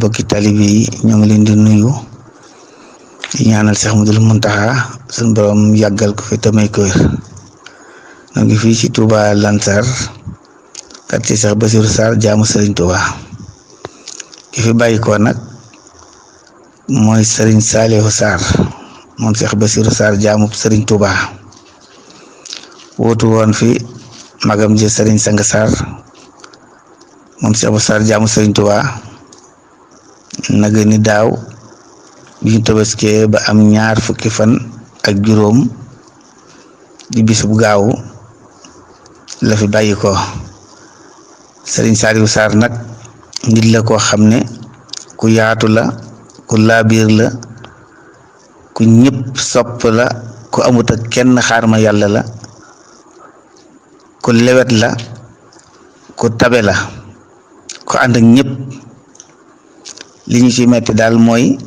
bokki talibe yi ñoo ngi leen di nuyu di ñaanal Cheikh Mouhamadoul Mountakha sun borom yàggal ko fi tamay ko wér ñoo ngi fii ci Touba Lansar quartier Cheikh Bassirou Sarr jaamu Serigne Touba ki fi bàyyi ko nag mooy Serigne Saliou Sarr moom Cheikh Bassirou Sarr jaamu Serigne Touba wootu woon fi magam ji Serigne Sang Sarr moom Cheikh Bassirou Sarr jaamu Serigne Touba naga ni daaw bi ñu tabaskee ba am ñaar fukki fan ak juróom di bisub gaawu la fi bàyyi ko Serigne Saliou Sarr nag nit la koo xam ne ku yaatu la ku laabiir la ku ñëpp sopp la ku amut ak kenn xaar ma yàlla la ku lewet la ku tabe la ku ànd ak ñëpp li ñu ci metti daal mooy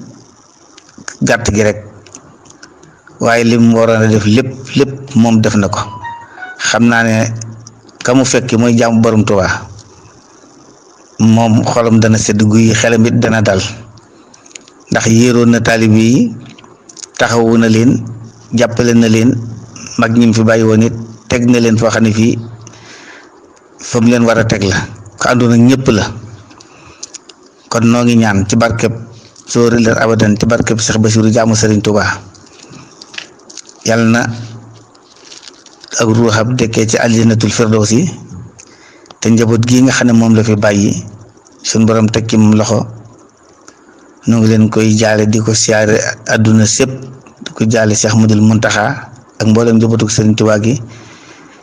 gàtt gi rek waaye li mu waroon a def lépp moom def na ko xam naa ne ka mu fekki mooy jaamu borom Tuubaa moom xolam dana sedd guy xelam it dana dal ndax yéeroon na taalibe yi taxawu na leen jàppale na leen mag ñi mu fi bàyyi woon it teg na leen foo xam ne fii fa mu leen war a teg la ko àndoon ak ñëpp la kon noo ngi ñaan ci barkeb sóori leen abadan ci barkeb Cheikh Bassirou jaamu Serigne Touba yàlla na ak ruuxam dekkee ci aljanatul firdawsi te njaboot gi nga xam ne moom la fi bàyyi suñ borom tekki moom loxo nu ngi leen koy jaale di ko siyaare àdduna sépp di ko jaale Cheikh Mouhamadoul Mountakha ak mboolem njabootu Serigne Touba gi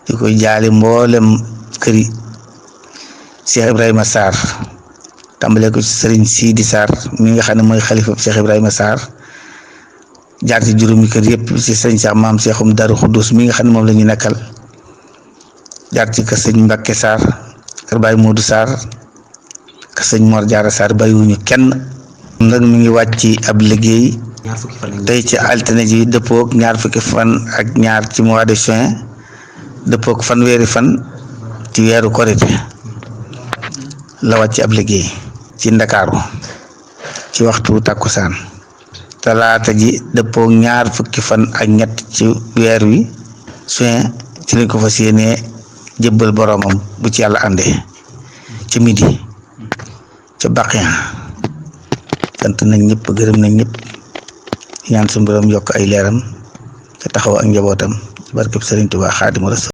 di koy jaale mboolem këri Cheikh Ibrahima Sarr tàmbalee ko ci Serigne Sidi Sarr mi nga xam ne mooy xalifa Cheikh Ibrahima Sarr jaar ci juróomi kër yëpp ci sëñ Cheikh maam Cheikhum Darou Khoudous mi nga xam ne moom la ñu nekkal jaar ci kër sëñ Mbacke Sarr kër Baye Modou Sarr kër sëñ Mor Diarra Sarr bàyyiwuñu kenn nag mi ngi wàcc ab liggéey tey ci altine ji dëppook ñaar fukki fan ak ñaar ci mois de juin dëppook fanweeri fan ci weeru korite la wàcc ab liggéey ci Ndakaaru ci waxtu takkusaan talaata ji dëppoo ñaar fukki fan ak ñett ci weer wi juin ci lañ ko fas yéenee jébbal boroomam bu ci yàlla àndee ci midi ca Baqiya sant nañ ñëpp gërëm nañ ñëpp ñaan suñu borom yokk ay leeram te taxaw ak njabootam ci barkeb Serigne Touba Xaadimu Rasuul